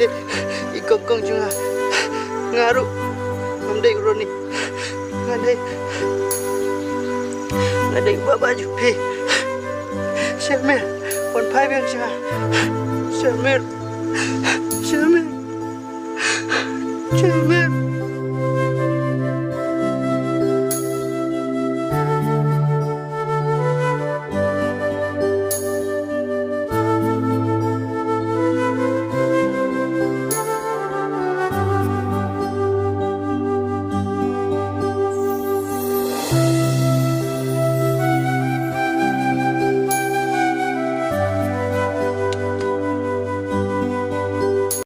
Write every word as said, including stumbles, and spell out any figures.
I kong kong jong nga. Nga ruh ngam dei u Ronnie. Nga dei, nga dei baba jong phi. Shermir, wan phai biang sha nga. Shermir. Shermir. Shermir.